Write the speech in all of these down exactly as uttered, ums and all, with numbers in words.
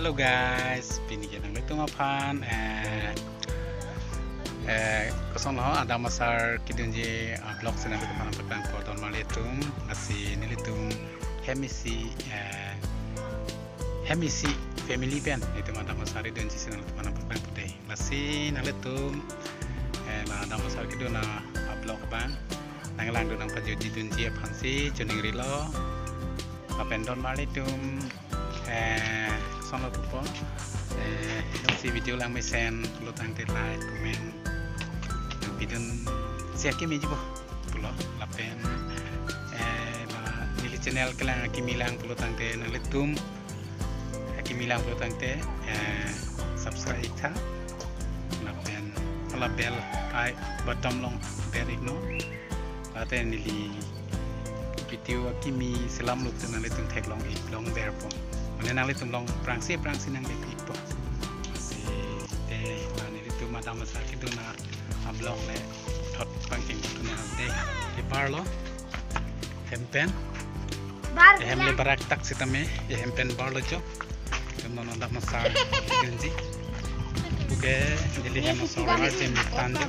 Hello guys, pini ke nanglitum aphan eh eh kosonlo, Adam Asar kedunji a-vlog si nanglitum aphan paklangpo, don marli atum. Lasi nelitum hem isi eh hem isi family pen nelitum Adam Asar kedunji si nanglitum aphan paklangpo dei. Lasi nanglitum eh la Adam Asar kedun a-vlog abang nanglangdun nangpajutji dunji aphansi choningrilo. Lapen don marli atum, eh kosonlo pupo, eh jongsi video langmesen pulo tangte like, comment, video si akimi jipo pulo. Lapen eh la neli channel kelang akimi lang pulo tangte, nanglitum akimi lang pulo tangte eh subscribe iktha. Lapen la bell i button along ber iknon. Late neli video akimi selam luk tu nanglitum theklong ik, longverpo. Mane nanglitum along aphrangsi aphrangsi nangle ikpo. Lasi te la nelitum Adam Asar kedun a-vlog le thot pangking tu na de. Ke barlo. Hem pen. Bar eh hem le barak tak sitame, eh hem pen barlo jo. Hem non Adam Asar kedunji. Puke neli hem asor arjem tan jo.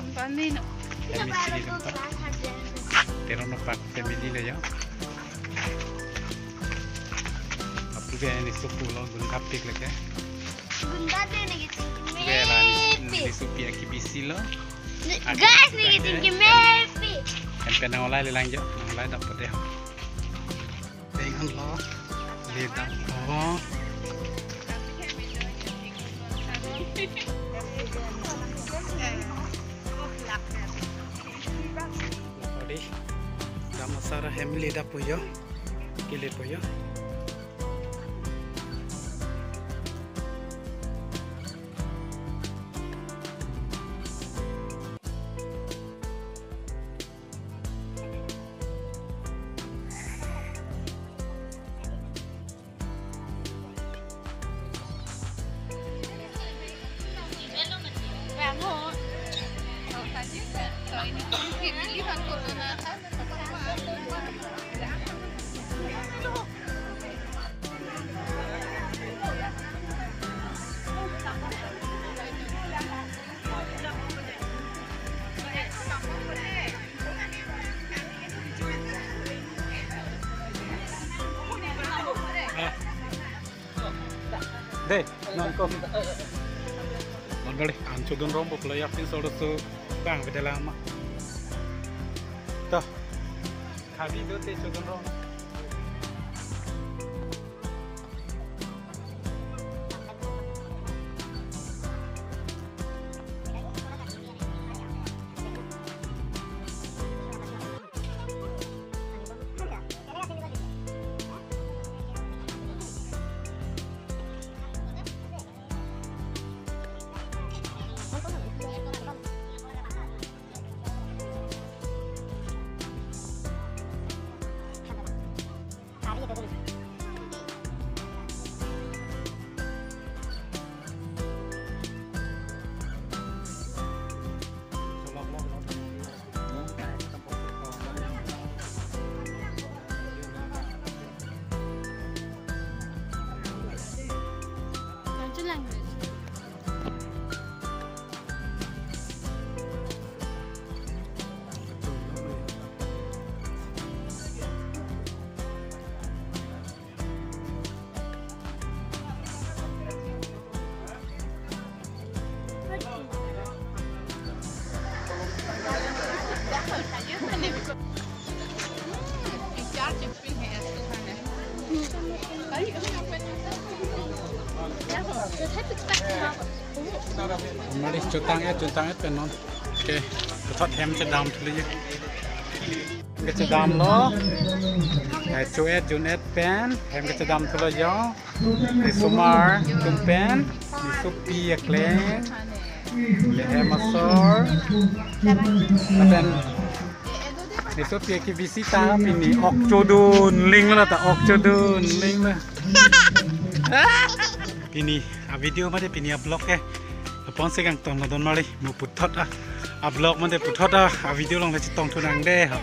Hem isi nelitum ta Teron Nopak family le jo. Puke neli sopo lo, Gundapik leke. Gunda de neli kechingki mepi. Puke la neli sopi akebisi lo. Guys, neli kechingki mepi. Hem pen nang olai le lang jo, nang olai dap pade. Tengan lo, ledap lo. Tadi Adam Asar hem ledappo jo, kelepo jo. De, nangkok. Mandali, an chodun rompo pulo, yapin solo su bang beda lama. Toh. Kami do te chodun rom. Mari chotang et, chotang et pen non. Oke, puthot hem chedam thulo ye. Hem kechedam lo. Eh, cho-et jun-et pen hem kechedam thulo jo. Isomar atum pen, isopi akleng, hem asor. Lapen isopi akebisi ta pini ok chodun linglo ta, ok chodun linglo. Pini a-video mate pini a-vlog ke apon si kangton lo, don marli, mo puthot a, a-vlog mate puthot a, a-video along le chetong thunang de ho.